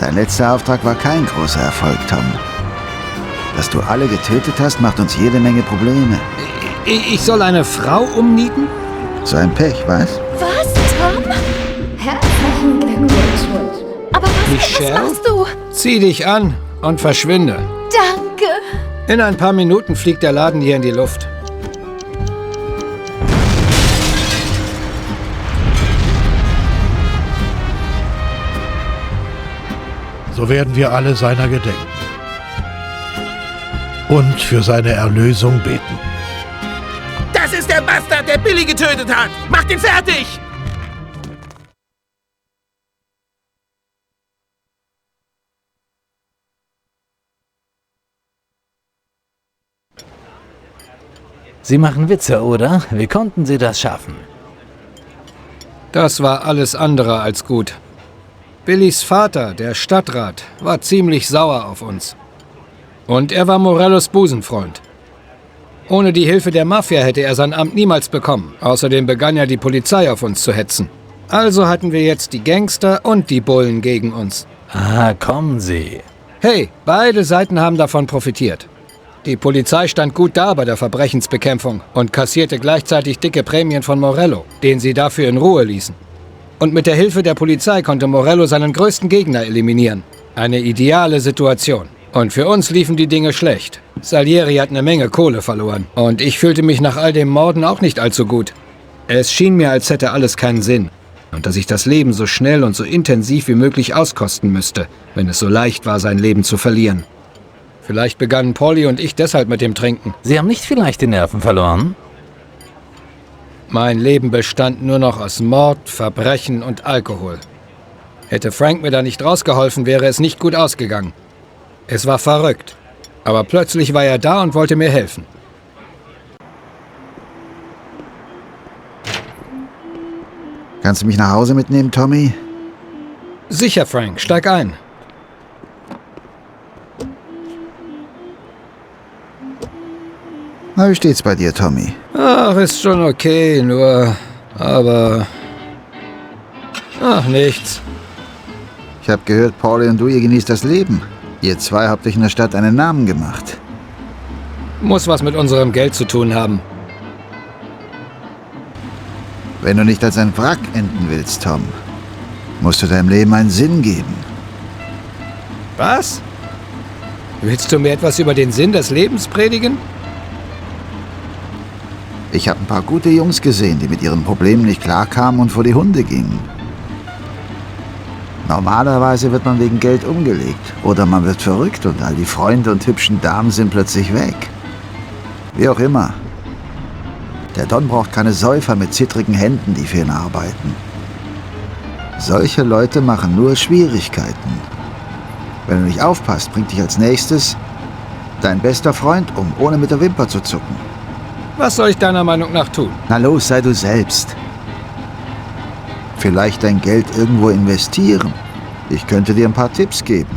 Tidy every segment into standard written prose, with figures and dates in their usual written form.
Dein letzter Auftrag war kein großer Erfolg, Tom. Dass du alle getötet hast, macht uns jede Menge Probleme. Ich soll eine Frau umnieten? So ein Pech, was? Was, Tom? Herzlichen Glückwunsch. Aber was, Michelle? was machst du? Zieh dich an und verschwinde. Danke. In ein paar Minuten fliegt der Laden hier in die Luft. So werden wir alle seiner gedenken. Und für seine Erlösung beten. Das ist der Bastard, der Billy getötet hat! Macht ihn fertig! Sie machen Witze, oder? Wie konnten Sie das schaffen? Das war alles andere als gut. Billys Vater, der Stadtrat, war ziemlich sauer auf uns. Und er war Morellos Busenfreund. Ohne die Hilfe der Mafia hätte er sein Amt niemals bekommen. Außerdem begann ja die Polizei auf uns zu hetzen. Also hatten wir jetzt die Gangster und die Bullen gegen uns. Ah, kommen Sie. Hey, beide Seiten haben davon profitiert. Die Polizei stand gut da bei der Verbrechensbekämpfung und kassierte gleichzeitig dicke Prämien von Morello, den sie dafür in Ruhe ließen. Und mit der Hilfe der Polizei konnte Morello seinen größten Gegner eliminieren. Eine ideale Situation. Und für uns liefen die Dinge schlecht. Salieri hat eine Menge Kohle verloren. Und ich fühlte mich nach all dem Morden auch nicht allzu gut. Es schien mir, als hätte alles keinen Sinn. Und dass ich das Leben so schnell und so intensiv wie möglich auskosten müsste, wenn es so leicht war, sein Leben zu verlieren. Vielleicht begannen Polly und ich deshalb mit dem Trinken. Sie haben nicht vielleicht die Nerven verloren? Mein Leben bestand nur noch aus Mord, Verbrechen und Alkohol. Hätte Frank mir da nicht rausgeholfen, wäre es nicht gut ausgegangen. Es war verrückt. Aber plötzlich war er da und wollte mir helfen. Kannst du mich nach Hause mitnehmen, Tommy? Sicher, Frank, steig ein. Na, wie steht's bei dir, Tommy? Ach, ist schon okay, nur... aber... Ach, nichts. Ich habe gehört, Paulie und du, ihr genießt das Leben. Ihr zwei habt euch in der Stadt einen Namen gemacht. Muss was mit unserem Geld zu tun haben. Wenn du nicht als ein Wrack enden willst, Tom, musst du deinem Leben einen Sinn geben. Was? Willst du mir etwas über den Sinn des Lebens predigen? Ich habe ein paar gute Jungs gesehen, die mit ihren Problemen nicht klarkamen und vor die Hunde gingen. Normalerweise wird man wegen Geld umgelegt oder man wird verrückt und all die Freunde und hübschen Damen sind plötzlich weg. Wie auch immer. Der Don braucht keine Säufer mit zittrigen Händen, die für ihn arbeiten. Solche Leute machen nur Schwierigkeiten. Wenn du nicht aufpasst, bringt dich als nächstes dein bester Freund um, ohne mit der Wimper zu zucken. Was soll ich deiner Meinung nach tun? Na los, sei du selbst. Vielleicht dein Geld irgendwo investieren. Ich könnte dir ein paar Tipps geben.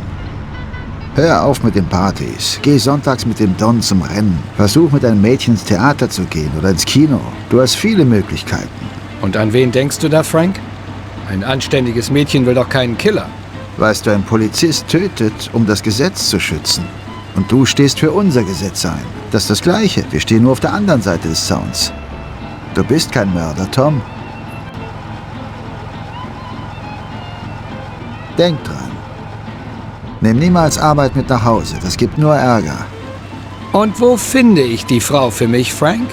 Hör auf mit den Partys. Geh sonntags mit dem Don zum Rennen. Versuch mit einem Mädchen ins Theater zu gehen oder ins Kino. Du hast viele Möglichkeiten. Und an wen denkst du da, Frank? Ein anständiges Mädchen will doch keinen Killer. Weißt du, ein Polizist tötet, um das Gesetz zu schützen. Und du stehst für unser Gesetz ein. Das ist das Gleiche. Wir stehen nur auf der anderen Seite des Zauns. Du bist kein Mörder, Tom. Denk dran. Nimm niemals Arbeit mit nach Hause. Das gibt nur Ärger. Und wo finde ich die Frau für mich, Frank?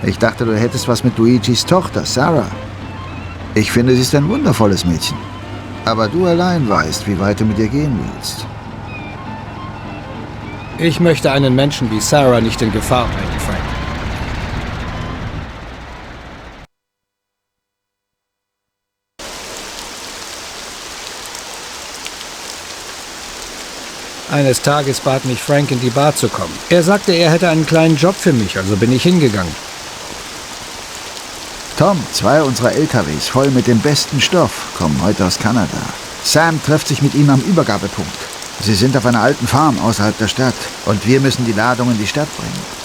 Ich dachte, du hättest was mit Luigis Tochter, Sarah. Ich finde, sie ist ein wundervolles Mädchen. Aber du allein weißt, wie weit du mit ihr gehen willst. Ich möchte einen Menschen wie Sarah nicht in Gefahr bringen, Frank. Eines Tages bat mich Frank, in die Bar zu kommen. Er sagte, er hätte einen kleinen Job für mich, also bin ich hingegangen. Tom, zwei unserer LKWs voll mit dem besten Stoff kommen heute aus Kanada. Sam trifft sich mit ihnen am Übergabepunkt. Sie sind auf einer alten Farm außerhalb der Stadt und wir müssen die Ladung in die Stadt bringen.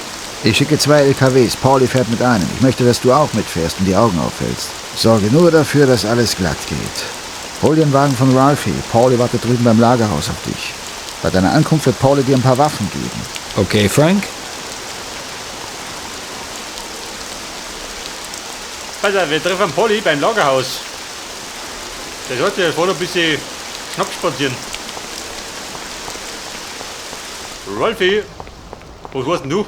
Ich schicke zwei LKWs, Pauli fährt mit einem. Ich möchte, dass du auch mitfährst und die Augen aufhältst. Sorge nur dafür, dass alles glatt geht. Hol den Wagen von Ralphie. Paulie wartet drüben beim Lagerhaus auf dich. Bei deiner Ankunft wird Paulie dir ein paar Waffen geben. Okay, Frank? Also, wir treffen Polly beim Lagerhaus. Der sollte ja vorne ein bisschen Schnapp spazieren. Rolfi, was warst denn du?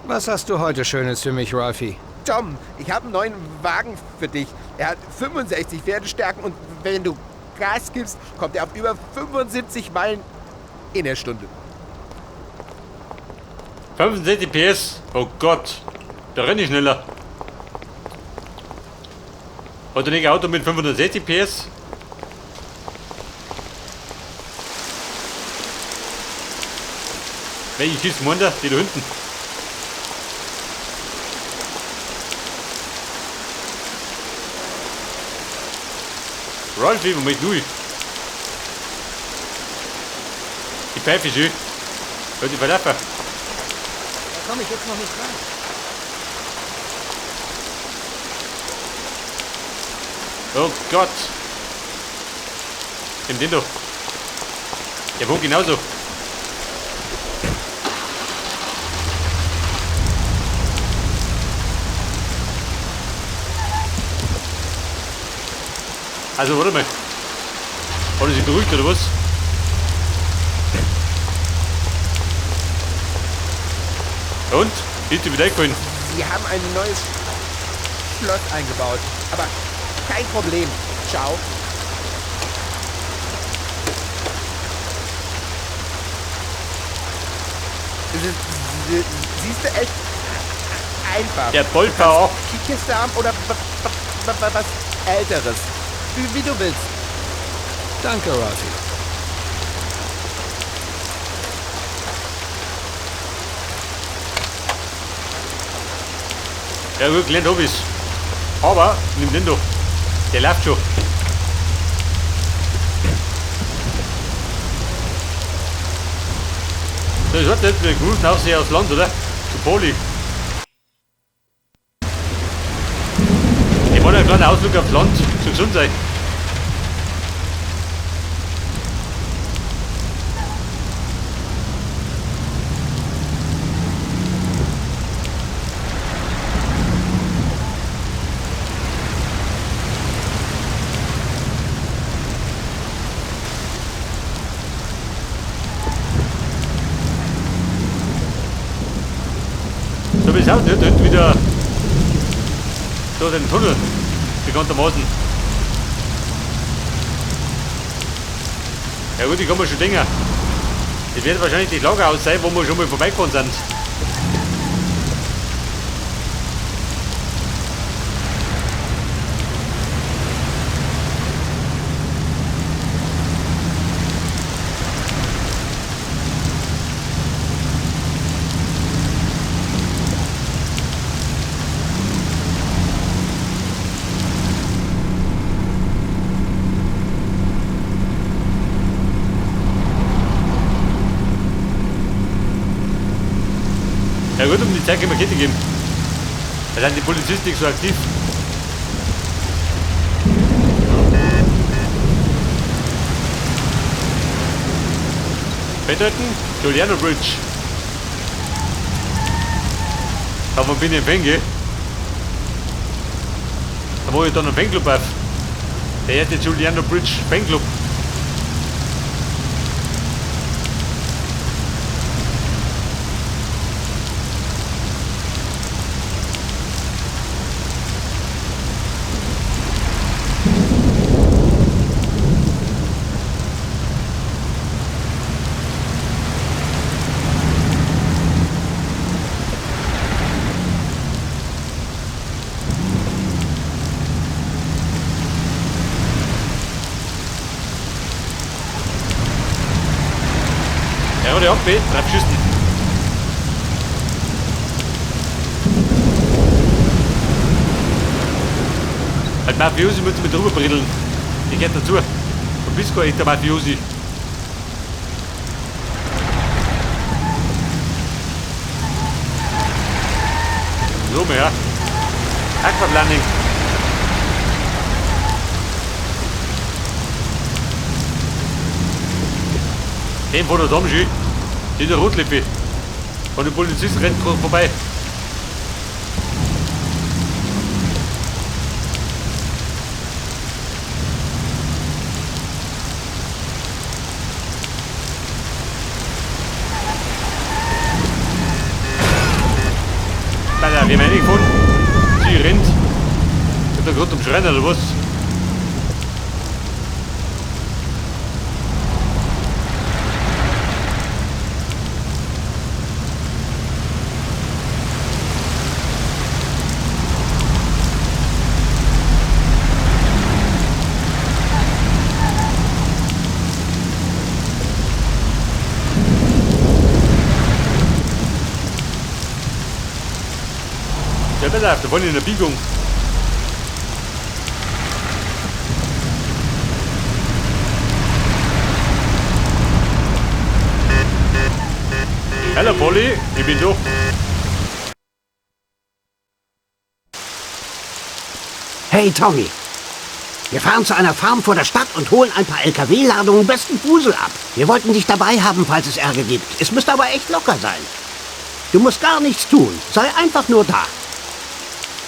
Was hast du heute Schönes für mich, Ralphie? Tom, ich habe einen neuen Wagen für dich. Er hat 65 Pferdestärken und wenn du Gas gibst, kommt er auf über 75 Meilen in der Stunde. 65 PS? Oh Gott, da renne ich schneller. Hat er nicht ein Auto mit 560 PS? Welche Kiste meint er? Die da hinten. Ralphie, wo möchtest du hin? Die Pfeife ist schön. Hört die verlaufen. Da komme ich jetzt noch nicht rein. Oh Gott. Nimm den doch. Der wohnt genauso. Also, warte mal. Hat er sich beruhigt oder was? Und? Ist dir wieder eingefallen? Sie haben ein neues Schloss eingebaut. Aber kein Problem. Ciao. Siehst du, echt einfach. Der Bolt V8. Die Kiste haben oder was Älteres. Wie du willst. Danke, Ralphie. Ja gut, gelernt hab ich's. Aber nimm den doch. Der läuft schon. So, ich sollte jetzt mit dem auch sehr aufs Land, oder? Zu Poli. Ich mache einen kleinen Ausflug aufs Land, zu gesund sein. So wie es aussieht, da hinten wieder da den Tunnel, bekanntermaßen. Ja gut, ich kann mir schon denken. Das wird wahrscheinlich das Lagerhaus sein, wo wir schon mal vorbeigefahren sind. Ja gut, um die Zeit können wir Kette geben. Da sind die Polizisten nicht so aktiv. Bedeuten, Giuliano Bridge. Davon bin ich im Fan, gell? Da mache ich dann einen Fanclub auf. Der erste Giuliano Bridge Fanclub. Ja, der hat drauf geschissen. Halt Mafiosi muss mit drüber brillen. Ich gehört dazu. Du bist kein echter Mafiosi. So, ja. Aquaplaning. Dem von der Tom schön. Dieser Rotlippe. Von dem Polizisten rennt gerade vorbei. Alter, wir haben eine gefunden. Sie rennt. Hat er gerade um Schreien oder was? Der pass auf, da vorne in der Biegung. Hallo Polly, ich bin da. Hey Tommy, wir fahren zu einer Farm vor der Stadt und holen ein paar LKW-Ladungen besten Fusel ab. Wir wollten dich dabei haben, falls es Ärger gibt. Es müsste aber echt locker sein. Du musst gar nichts tun. Sei einfach nur da.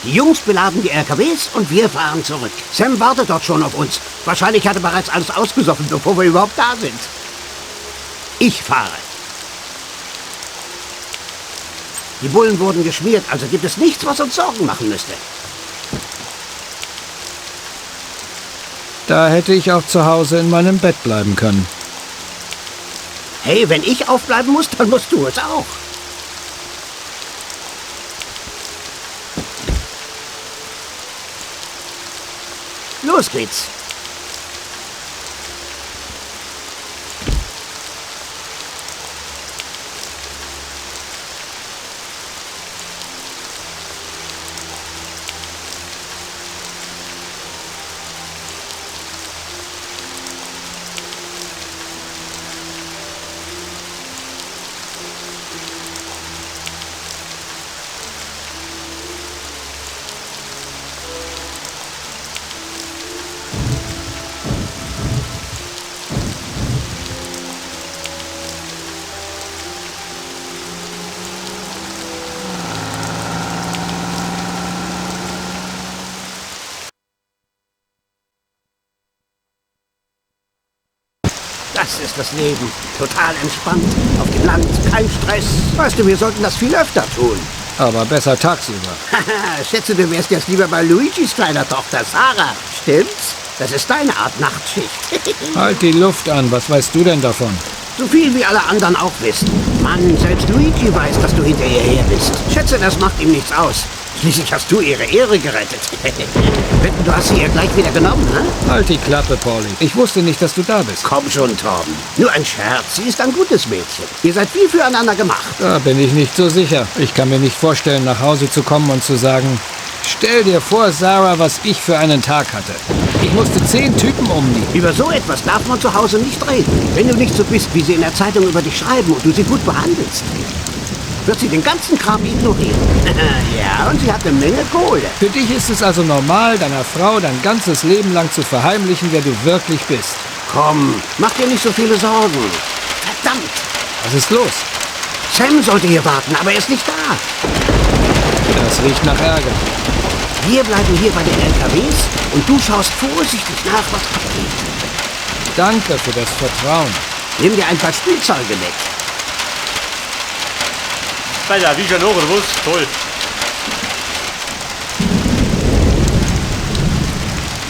Die Jungs beladen die LKWs und wir fahren zurück. Sam wartet dort schon auf uns. Wahrscheinlich hat er bereits alles ausgesoffen, bevor wir überhaupt da sind. Ich fahre. Die Bullen wurden geschmiert, also gibt es nichts, was uns Sorgen machen müsste. Da hätte ich auch zu Hause in meinem Bett bleiben können. Hey, wenn ich aufbleiben muss, dann musst du es auch. Los geht's. Das ist das Leben. Total entspannt. Auf dem Land, kein Stress. Weißt du, wir sollten das viel öfter tun. Aber besser tagsüber. Haha, schätze, du wärst jetzt lieber bei Luigis kleiner Tochter Sarah. Stimmt's? Das ist deine Art Nachtschicht. Halt die Luft an, was weißt du denn davon? So viel wie alle anderen auch wissen. Mann, selbst Luigi weiß, dass du hinter ihr her bist. Schätze, das macht ihm nichts aus. Schließlich hast du ihre Ehre gerettet. Wetten, du hast sie ihr gleich wieder genommen, ne? Halt die Klappe, Paulie. Ich wusste nicht, dass du da bist. Komm schon, Tom. Nur ein Scherz. Sie ist ein gutes Mädchen. Ihr seid wie füreinander gemacht. Da bin ich nicht so sicher. Ich kann mir nicht vorstellen, nach Hause zu kommen und zu sagen, stell dir vor, Sarah, was ich für einen Tag hatte. Ich musste 10 Typen umnieten. Über so etwas darf man zu Hause nicht reden. Wenn du nicht so bist, wie sie in der Zeitung über dich schreiben und du sie gut behandelst, wird sie den ganzen Kram ignorieren. Ja, und sie hat eine Menge Kohle. Für dich ist es also normal, deiner Frau dein ganzes Leben lang zu verheimlichen, wer du wirklich bist. Komm, mach dir nicht so viele Sorgen. Verdammt! Was ist los? Sam sollte hier warten, aber er ist nicht da. Das riecht nach Ärger. Wir bleiben hier bei den LKWs und du schaust vorsichtig nach, was abgeht. Danke für das Vertrauen. Nimm dir ein paar Spielzeuge mit. Alter, wie schon noch, oder was? Toll.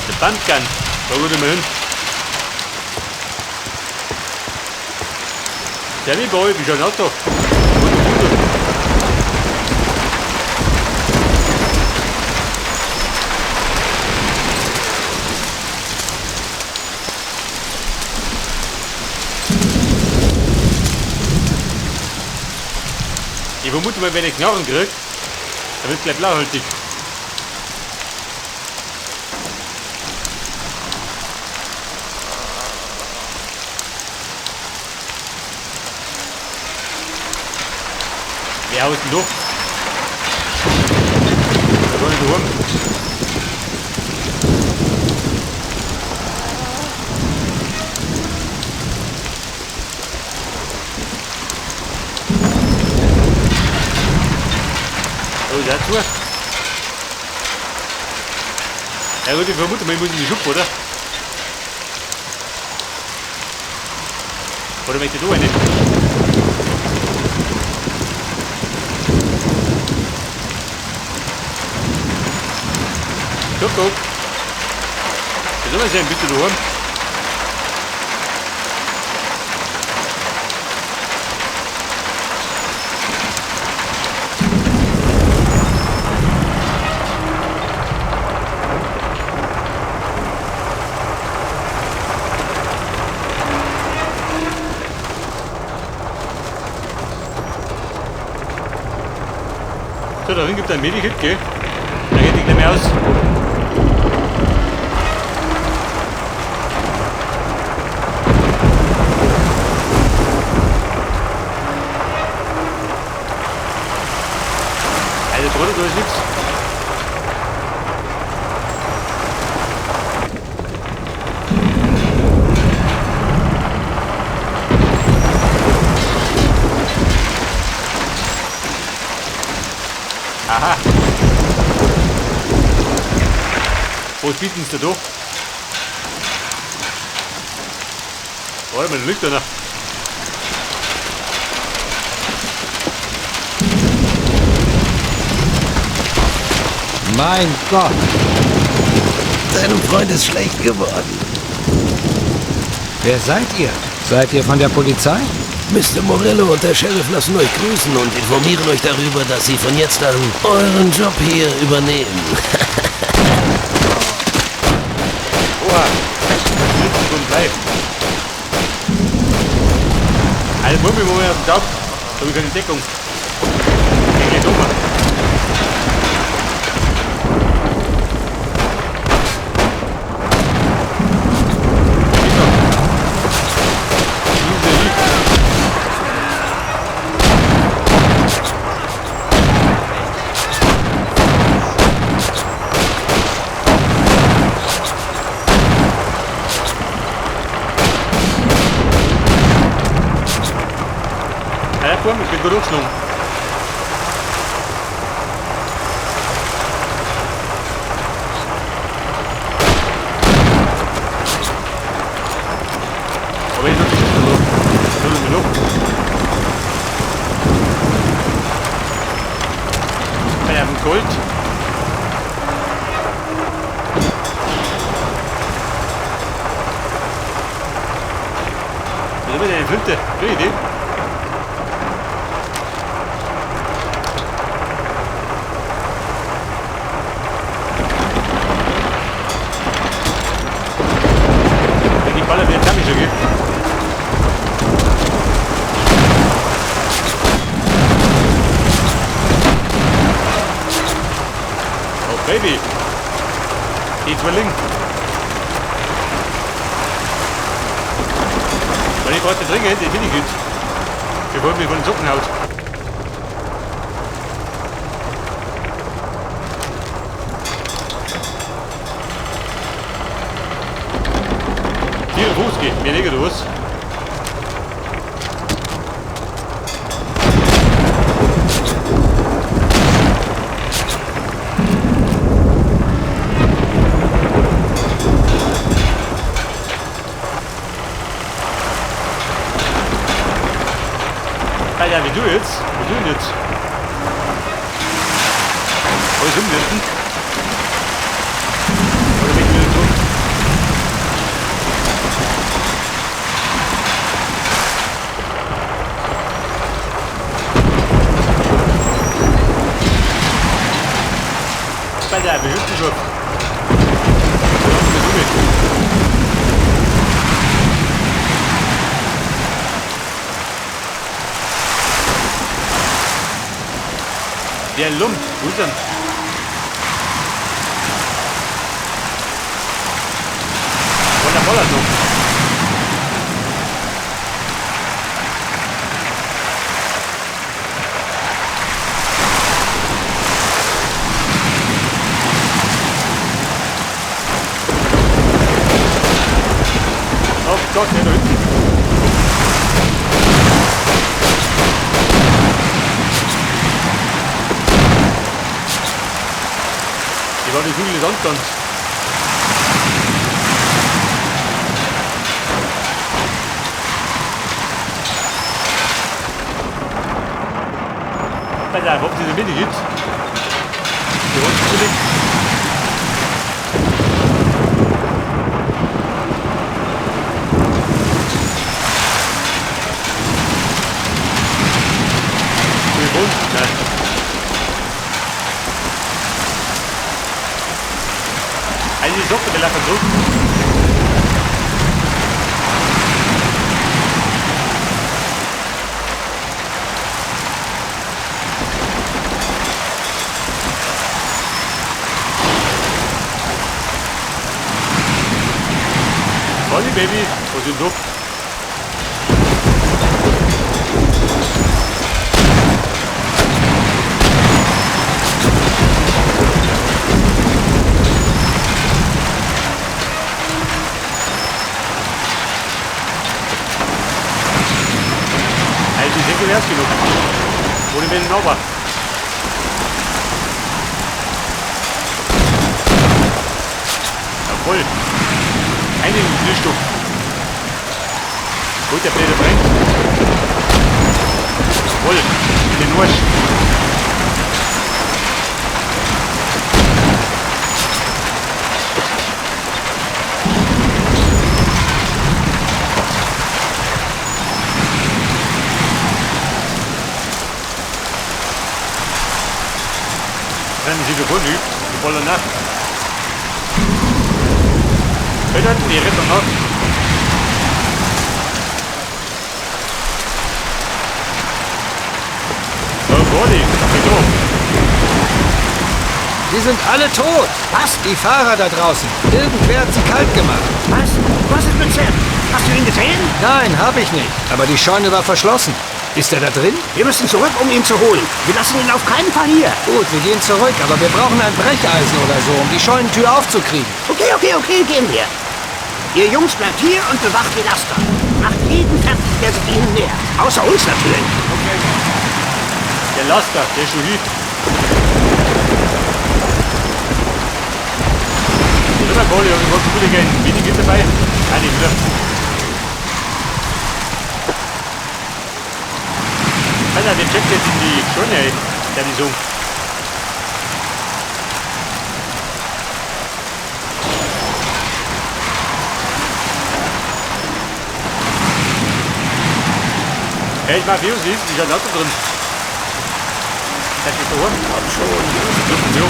Der Bandgun. Da würde man hin. Sammy Boy, wie schon Auto. Ich vermute mal, wenn ich Knarren krieg, dann wird gleich blauhältig. Wer haut denn durch? Da soll ich daheim. zu. Ja gut, ich vermute mal, ich muss in die Schuppe, oder? Oder möchte du eine? Kuckuck. Wie soll man sein? Bist du daheim? So, da drin gibt es ein Medikit, gell? Da geht ich nicht mehr aus. Also, Bruder, da ist nichts. Aha. Was bieten sie da durch? Warte mal, da liegt einer. Mein Gott! Deinem Freund ist schlecht geworden. Wer seid ihr? Seid ihr von der Polizei? Mr. Morello und der Sheriff lassen euch grüßen und informieren euch darüber, dass sie von jetzt an euren Job hier übernehmen. Oha! 14 Blei. Also Murmel, wo wir auf dem Tag. Da habe ich keine Deckung. Geh gleich um. Ich bin gut aufgeschlagen. Aber ich noch nicht so. So noch. Ich habe Gold. Was ist denn eine Flinte? Krieg ich die? Baby! Die Zwilling! Wenn ich brauche dringend, die finde ich gut. Bevor ich mich von den Socken haut. 54, mir nicht oder was? Ja, wie du jetzt? Wie du denn jetzt? Alles umwerfen? Oder bin ich wieder zurück? Alter, wir hüpfen schon. Der Lump, wo ist er? Von der Bollert noch. Oh Gott, der da hinten. die Kugel ist angetanzt. Pass auf, ob es in der Mitte gibt. Die Rundstelle. Nein. Also die Socke, wir laufen zurück. Sorry, Baby, was ist denn so? Also die Säcke wär's genug. Ohne den Norbert. Jawohl. Einen Tischtuch. Gut, der Blöde brennt. Jawohl. In den Arsch. Rennen Sie davon, die wollen nach. Hört die Rettung nach. Oh, Goli, wieso? Sie sind alle tot. Was? Die Fahrer da draußen. Irgendwer hat sie kalt gemacht. Was? Was ist mit Sam? Hast du ihn gesehen? Nein, habe ich nicht. Aber die Scheune war verschlossen. Ist er da drin? Wir müssen zurück, um ihn zu holen. Wir lassen ihn auf keinen Fall hier. Gut, wir gehen zurück, aber wir brauchen ein Brecheisen oder so, um die Scheunentür aufzukriegen. Okay, gehen wir. Ihr Jungs bleibt hier und bewacht die Laster. Macht jeden fertig, der sich ihnen nähert. Außer uns natürlich. Okay. Der Laster, der ist schon hier. Ich bin mal ich wollte wieder gehen. Wenig geht dabei. Nein, nicht wieder. Alter, der checkt jetzt in die Scheune, ey. Der die so. Hey, ich mach Virus, ist ein Auto drin. Seid ihr da? Komm schon, jo.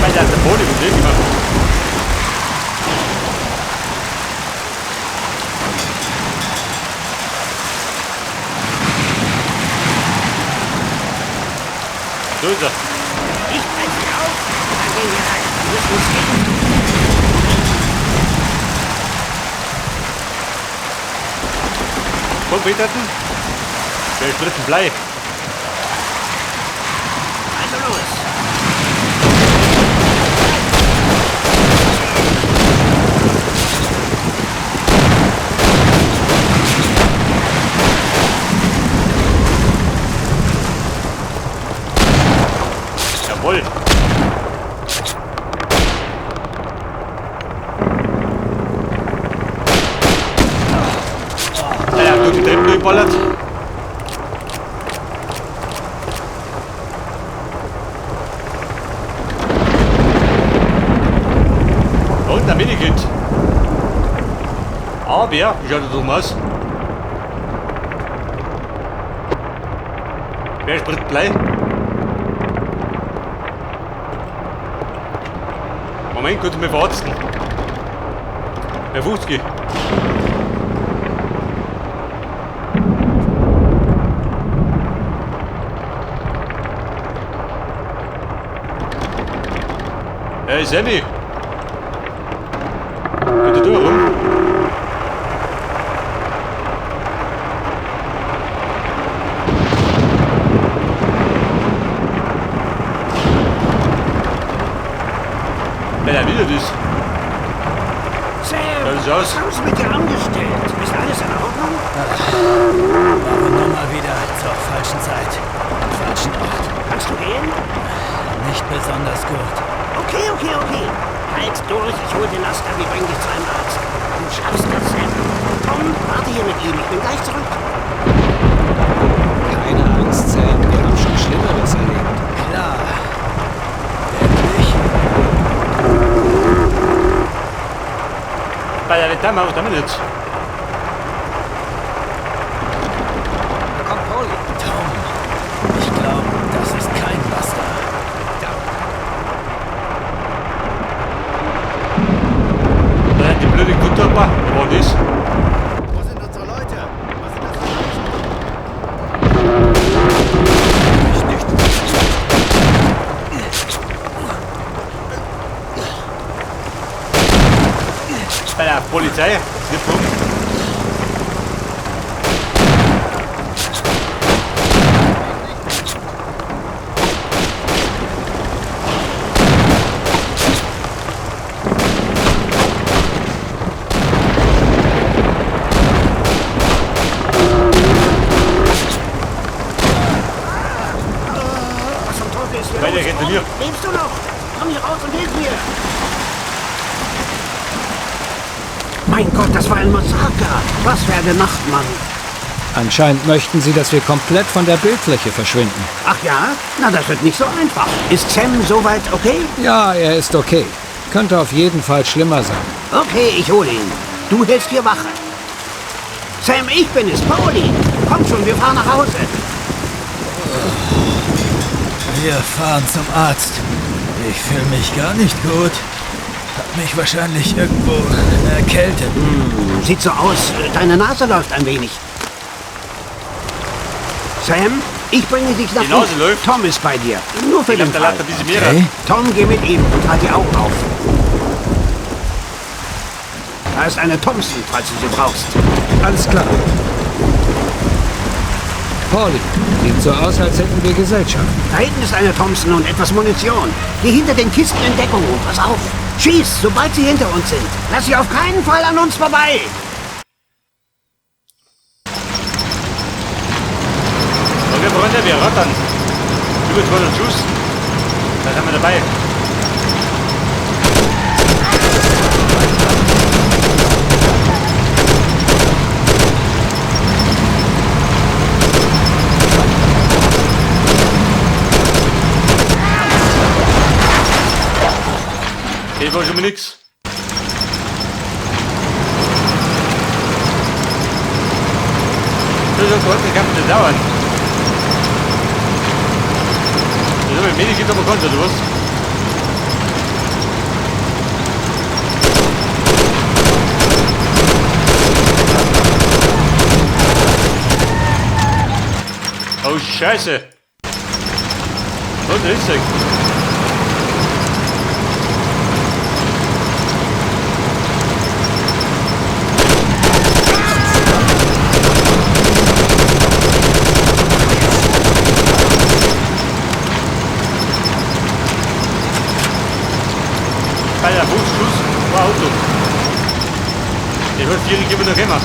Weil da ist der Boden im Weg gemacht. So ist er. Ich breche sie auf und dann gehen wir rein. Wir müssen uns gehen. Komm, Peterten. Der spritzen Blei. Also los. Jawohl. Naja, durch die Treppen durchballert. Da unten ein Medikit. Aber, wie schaut das drum aus? Wer spritzt Blei? Moment, kurz mal verarzten. Herr 50. Hey Sammy! Bitte du rum. Wer da wieder das? Sam! Ja, so aus? Was haben sie mit dir angestellt? Ist alles in Ordnung? Ach, aber nur mal wieder zur falschen Zeit und falschen Ort. Kannst du gehen? Nicht besonders gut. Okay. Halt durch, ich hol den Laster, wir bringen dich zu einem Arzt. Du schaffst das, Sam. Tom, warte hier mit ihm, ich bin gleich zurück. Keine Angst, Sam, wir haben schon Schlimmeres erlebt. Klar. Wirklich? Bei der Dame, was haben wir jetzt? Da kommt Pauli. Tom, ich glaube, das ist kein Laster. Da die blöde Kutter, wo das? Wo sind unsere Leute? Was sind das für Leichen? Ich nicht. Bei der Polizei, nicht rum. Was zum Teufel ist hier Bei der los? Rentenier. Lebst du noch? Komm hier raus und hilf mir! Mein Gott, das war ein Massaker! Was für eine Nacht, Mann! Anscheinend möchten sie, dass wir komplett von der Bildfläche verschwinden. Ach ja? Na, das wird nicht so einfach. Ist Sam soweit okay? Ja, er ist okay. Könnte auf jeden Fall schlimmer sein. Okay, ich hole ihn. Du hältst hier Wache. Sam, ich bin es, Pauli. Komm schon, wir fahren nach Hause. Wir fahren zum Arzt. Ich fühle mich gar nicht gut. Hab mich wahrscheinlich irgendwo erkältet. Sieht so aus, deine Nase läuft ein wenig. Sam, ich bringe dich nach Die Nase läuft? Tom ist bei dir. Nur für Ich den glaub, da Fall. läuft ein bisschen mehr. Okay. Tom, geh mit ihm und halt die Augen auf. Da ist eine Thompson, falls du sie brauchst. Alles klar. Pauli, sieht so aus, als hätten wir Gesellschaft. Da hinten ist eine Thompson und etwas Munition. Geh hinter den Kisten in Deckung und pass auf. Schieß, sobald sie hinter uns sind. Lass sie auf keinen Fall an uns vorbei. Okay, Freunde, wir rattern. Über 200 Schuss. Da sind wir dabei. Das war schon mal nix. Das ist das kann nicht dauern. Das ist aber wenig, aber kannst, oder was? Oh Scheiße! Was ist das? Bei der Fußschuss war Auto. Der wird vierig immer noch immer.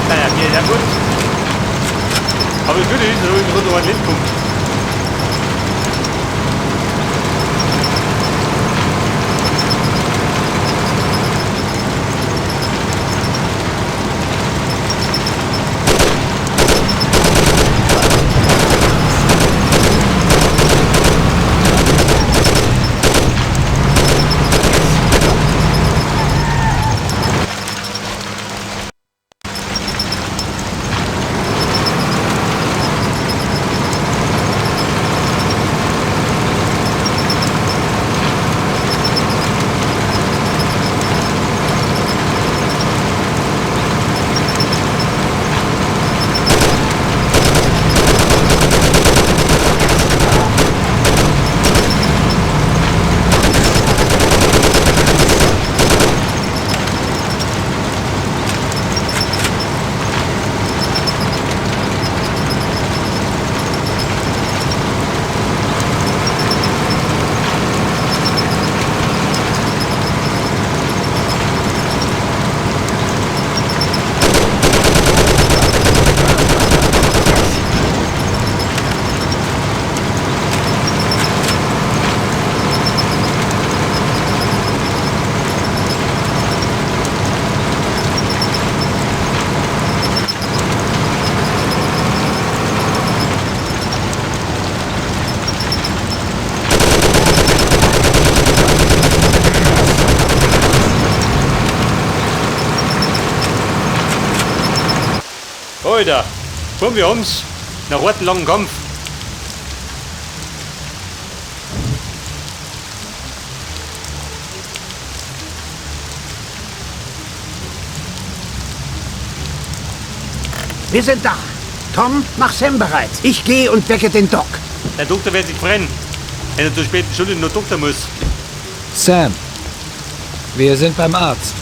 Naja, hier, ja gut. Aber das Gute ist, dass ich gerade noch einen Lindpunkt. Alter, komm, wir haben's. Nach harten langen Kampf. Wir sind da. Tom, mach Sam bereit. Ich gehe und wecke den Doc. Der Doktor wird sich freuen, wenn er zur späten Stunde noch Doktor muss. Sam, wir sind beim Arzt.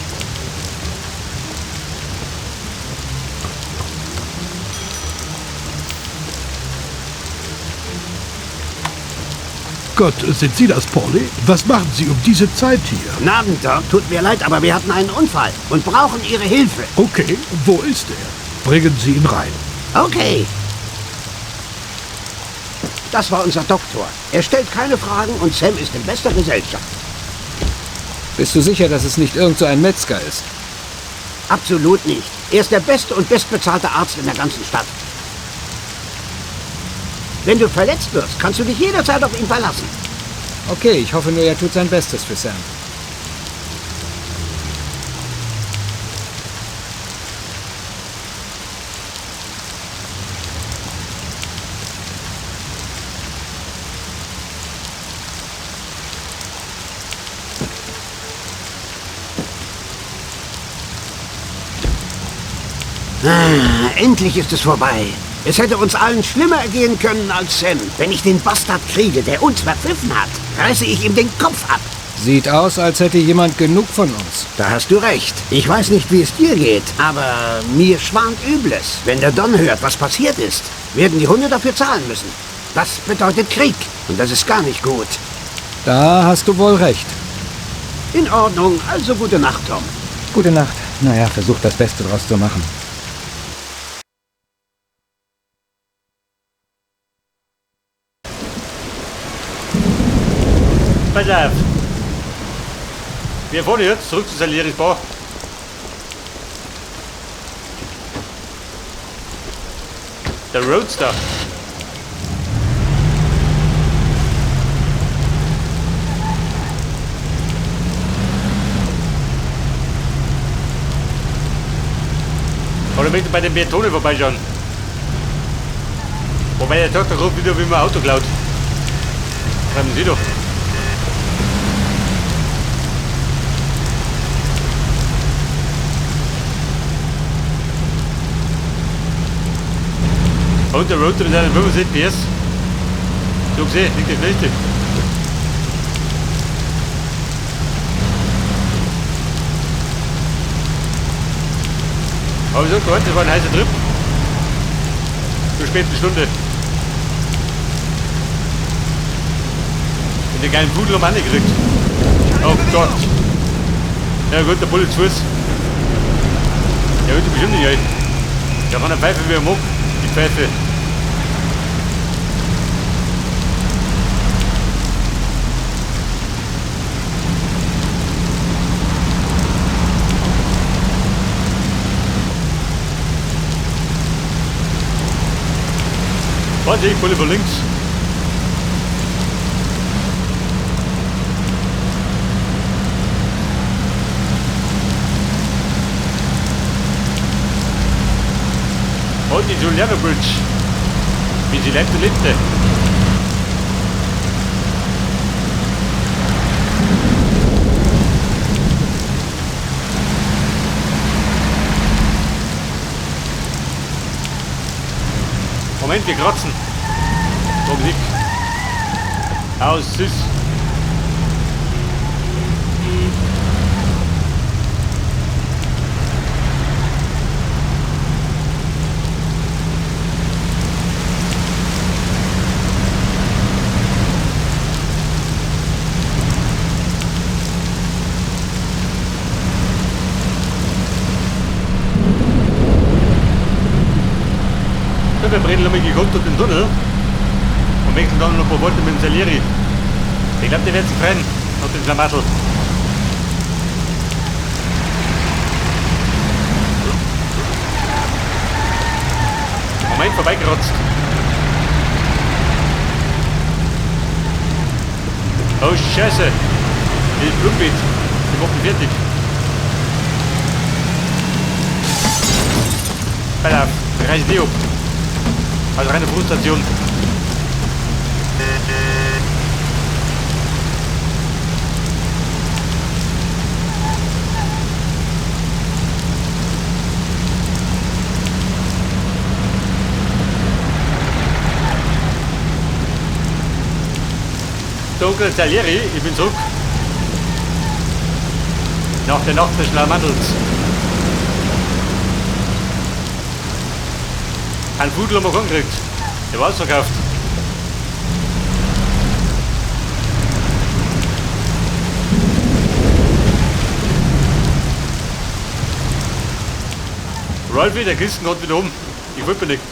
Gott, sind Sie das, Paulie? Was machen Sie um diese Zeit hier? Guten Abend, Doc. Tut mir leid, aber wir hatten einen Unfall und brauchen Ihre Hilfe. Okay, wo ist er? Bringen Sie ihn rein. Okay. Das war unser Doktor. Er stellt keine Fragen und Sam ist in bester Gesellschaft. Bist du sicher, dass es nicht irgend so ein Metzger ist? Absolut nicht. Er ist der beste und bestbezahlte Arzt in der ganzen Stadt. Wenn du verletzt wirst, kannst du dich jederzeit auf ihn verlassen. Okay, ich hoffe nur, er tut sein Bestes für Sam. Ah, endlich ist es vorbei. Es hätte uns allen schlimmer ergehen können als Sam. Wenn ich den Bastard kriege, der uns verpfiffen hat, reiße ich ihm den Kopf ab. Sieht aus, als hätte jemand genug von uns. Da hast du recht. Ich weiß nicht, wie es dir geht, aber mir schwant Übles. Wenn der Don hört, was passiert ist, werden die Hunde dafür zahlen müssen. Das bedeutet Krieg. Und das ist gar nicht gut. Da hast du wohl recht. In Ordnung. Also gute Nacht, Tom. Gute Nacht. Naja, versuch das Beste draus zu machen. Pass auf. Wir fahren jetzt zurück zu Salieris Bar. Der Roadster. Oder möchte bei dem Bertone vorbeischauen. Wobei der Tochter ruft wieder, wie man Auto klaut. Schreiben Sie doch. Und der Roadster mit seinen 75 PS. So gesehen, liegt der schnellste. Aber ich sag, das war ein heißer Trip. Zur späten Stunde. Und den geilen Pudel haben wir auch nicht gekriegt. Oh Gott. Ja gut, der Bulle zu Fuß. Der wird bestimmt nicht rein. Der kann eine Pfeife wie er mag. Die Pfeife. Warte, ich Bulle von links. Und die Giuliano Bridge. Wie sie lebte, lebte. Moment, wir kratzen. Musik. Aus, süß. Wir brennen nochmal gekommen durch den Tunnel und wechseln dann noch ein paar Worte mit dem Salieri. Ich glaube, der wird sich freuen nach dem Schlamassel. Moment, vorbeigerotzt. Oh Scheiße! Die Blutbeet, die macht mich fertig. Pass auf, Ich reiße die ab. Also reine Frustration. Dunkel Salieri, ich bin zurück. Nach der Nacht des Schlamassels. Ein Pudel haben wir gekriegt. Der war ausverkauft. Ralfi, der Christen hat wieder um. Ich wollte nicht.